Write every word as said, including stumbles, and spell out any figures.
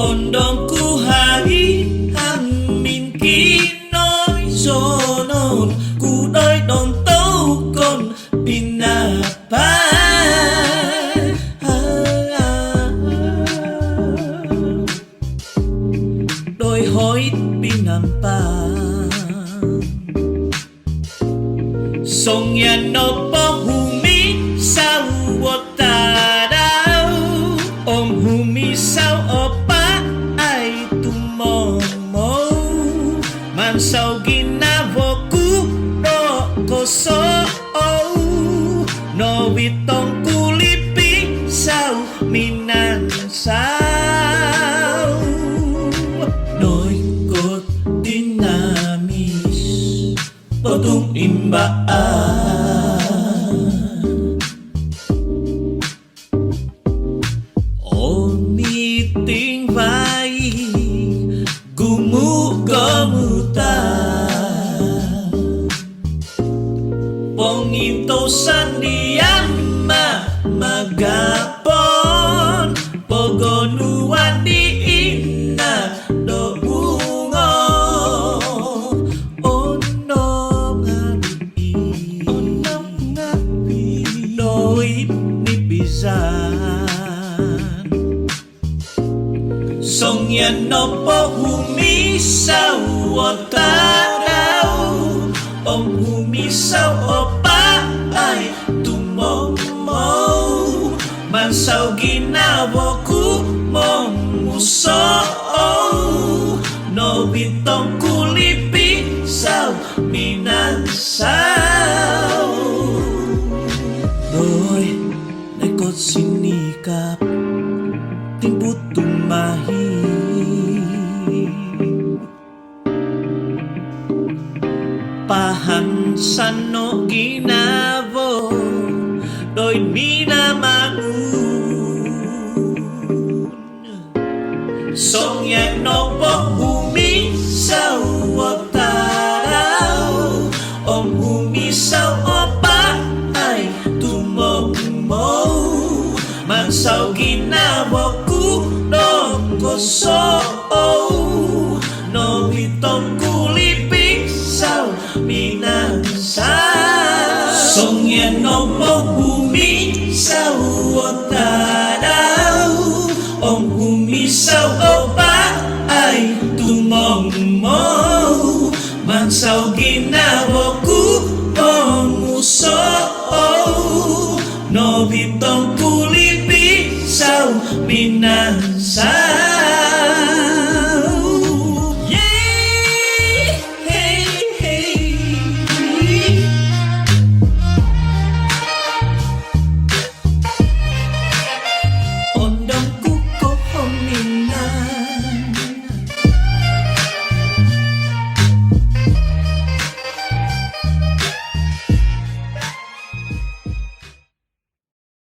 Ondomku hai hamin kinoizonon ku doid ontoukon pinapaan doid hoid pinampang. Songian nopo humisau o tadau om humisau o paai tumomou, mansau ginavo ku do kosou, novitong kulipi sau minansau. Noikot dinamis potung imbaan. Oniting vai gumu-gomutan, pongintousan di ama magapon, pogonuan di ina do bungo. Onom ngavi, onom ngavi doid nipizan. Songian nopo humisau o tadau om humisau o paai tumomou, mansau ginavo ku momusou, novitong kulipi sau minansau. Doi, noikot sinikap timpu tumahib, pahansan no ginavo doid Minamangun. Songian nopo humisau o tadau om humisau o paai tumomou, mansau ginavo ku do kosou, novitong kulipi sau minansau. Songian nopo humisau o tadau om humisau o paai tumomou, mansau ginavo ku momusou, novitong kulipi sau minansau.